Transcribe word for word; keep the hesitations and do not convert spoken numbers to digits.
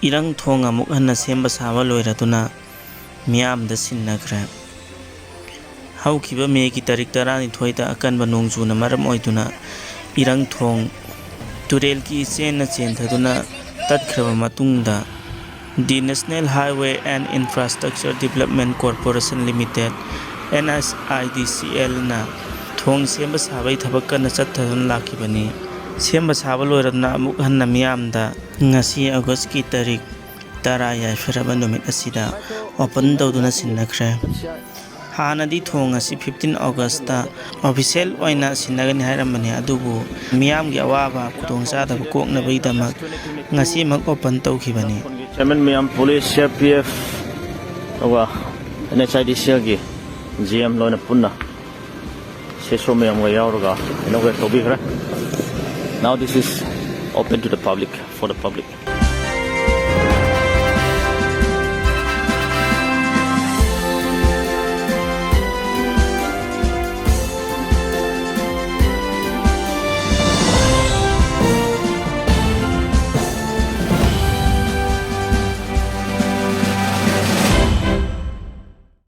ꯏꯔꯪ ꯊꯣꯡ ꯑꯃꯨꯛ ꯍꯟꯅ ꯁꯦꯝꯕ ꯁꯥꯕ ꯂꯣꯏꯔꯗꯨꯅ ꯃꯤꯌꯥꯝꯗ ꯁꯤꯟꯅꯈ꯭ꯔꯦ꯫ ꯍꯧꯈꯤꯕ ꯃꯦꯒꯤ ꯇꯥꯔꯤꯛ ꯇꯔꯥꯅꯤꯊꯣꯏꯗ ꯑꯀꯟꯕ ꯅꯣꯡꯖꯨꯅ ꯃꯔꯝ ꯑꯣꯏꯗꯨꯅ ꯏꯔꯪ ꯊꯣꯡ ꯇꯨꯔꯦꯜꯒꯤ ꯏꯆꯦꯜꯅ ꯆꯦꯟꯊꯗꯨꯅ ꯇꯠꯈ꯭ꯔꯕ ꯃꯇꯨꯡꯗ, The National Highway and Infrastructure Development Corporation Limited, N H I D C L ꯅ ꯊꯣꯡ ꯁꯦꯝꯕ ꯁꯥꯕꯒꯤ ꯊꯕꯛ ꯀꯟꯅ ꯆꯠꯊꯗꯨꯅ ꯂꯥꯛꯈꯤꯕꯅꯤ꯫ ꯁꯦꯝꯕ ꯁꯥꯕ ꯂꯣꯏꯔꯗꯨꯅ ꯑꯃꯨꯛ ꯍꯟꯅ ꯃꯤꯌꯥꯝꯗ ꯉꯁꯤ ꯑꯣꯒꯁꯀꯤ ꯇꯥꯔꯤꯛ ꯇꯔꯥ ꯌꯥꯏꯐꯔꯕ ꯅꯨꯃꯤꯠ ꯑꯁꯤꯗ open ꯇꯧꯗꯨꯅ ꯁꯤꯟꯅꯈ꯭ꯔꯦ꯫ ꯍꯥꯟꯅꯗꯤ ꯊꯣꯡ ꯑꯁꯤ fifteen ꯑꯣꯒꯁꯇ official ꯑꯣꯏꯅ ꯁꯤꯟꯅꯒꯅꯤ ꯍꯥꯏꯔꯝꯕꯅꯤ, ꯑꯗꯨꯕꯨ ꯃꯤꯌꯥꯝꯒꯤ ꯑꯋꯥꯕ ꯈꯨꯗꯣꯡꯆꯥꯗꯕ ꯀꯣꯛꯅꯕꯒꯤꯗꯃꯛ ꯉꯁꯤꯃꯛ open ꯇꯧꯈꯤꯕꯅꯤ꯫ Chairman ꯃꯌꯥꯝ, police, C R P F, ꯑꯗꯨꯒ N H I D C L ꯒꯤ G M ꯂꯣꯏꯅ ꯄꯨꯟꯅ C S O ꯃꯌꯥꯝꯒ ꯌꯥꯎꯔꯒ inaugurate ꯇꯧꯕꯤꯈ꯭ꯔꯦ꯫ Now this is open to the public, for the public.